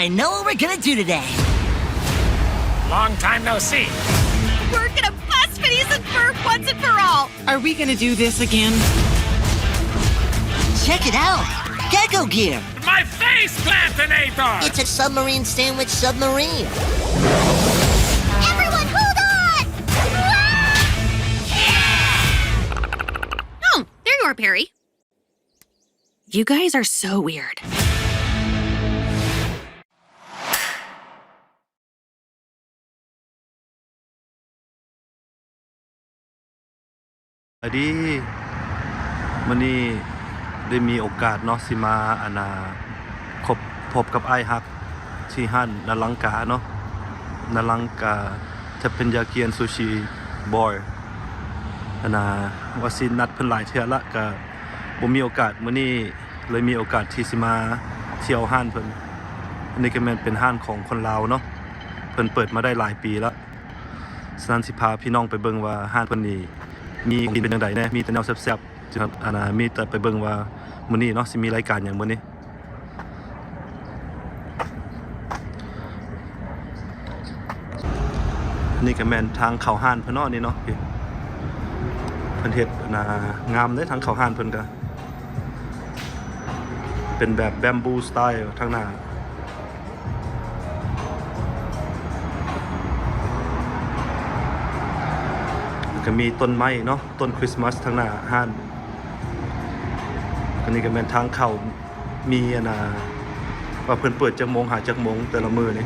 I know what we're gonna do today. Long time no see. We're gonna bust Phineas and Ferb once and for all. Are we gonna do this again? Check it out. Gecko gear. My face, Plantinator! It's a submarine sandwich submarine. Everyone, hold on! Oh, there you are, Perry. You guys are so weird. ສະບາຍດີ ມື້ນີ້ໄດ້ມີໂອກາດເນາະ ຊິມາ ອັນນ່າ ພົບ ພົບກັບອ້າຍຮັກ ທີ່ຮ້ານນາລັງກາເນາະ ນາລັງກາ Teppanyaki and Sushi Bar ອັນນ່າ ວ່າຊິນັດເພິ່ນຫຼາຍເທື່ອລະ ກະບໍ່ມີໂອກາດ ມື້ນີ້ເລີຍມີໂອກາດທີ່ຊິມາທ່ຽວຮ້ານເພິ່ນ. ອັນນີ້ກະແມ່ນເປັນຮ້ານຂອງຄົນລາວເນາະ ເພິ່ນເປີດມາໄດ້ຫຼາຍປີລະ. ສະນັ້ນຊິພາພີ່ນ້ອງໄປເບິ່ງວ່າຮ້ານເພິ່ນນີ້ມີຂອງກິນເປັນຈັ່ງໃດແດ່ ມີແຕ່ແນວແຊບໆ ອັນນ່າ ມີແຕ່ໄປເບິ່ງວ່າມື້ນີ້ເນາະ ຊິມີລາຍການຫຍັງມື້ນີ້. ອັນນີ້ກະແມ່ນທາງເຂົ້າຮ້ານເພິ່ນເນາະ ນີ້ເນາະ ເພິ່ນເຮັດ ອັນນ່າ ງາມເດ້ ທາງເຂົ້າຮ້ານເພິ່ນກະ ເປັນແບບ bamboo style ທາງໜ້າ ກະມີຕົ້ນໄມ້ເນາະ ຕົ້ນຄຣິສມາສທາງໜ້າຮ້ານ. ອັນນີ້ກະແມ່ນທາງເຂົ້າ ມີ ອັນນ່າ ວ່າເພິ່ນເປີດຈັກໂມງຫາຈັກໂມງແຕ່ລະມື້ນີ້.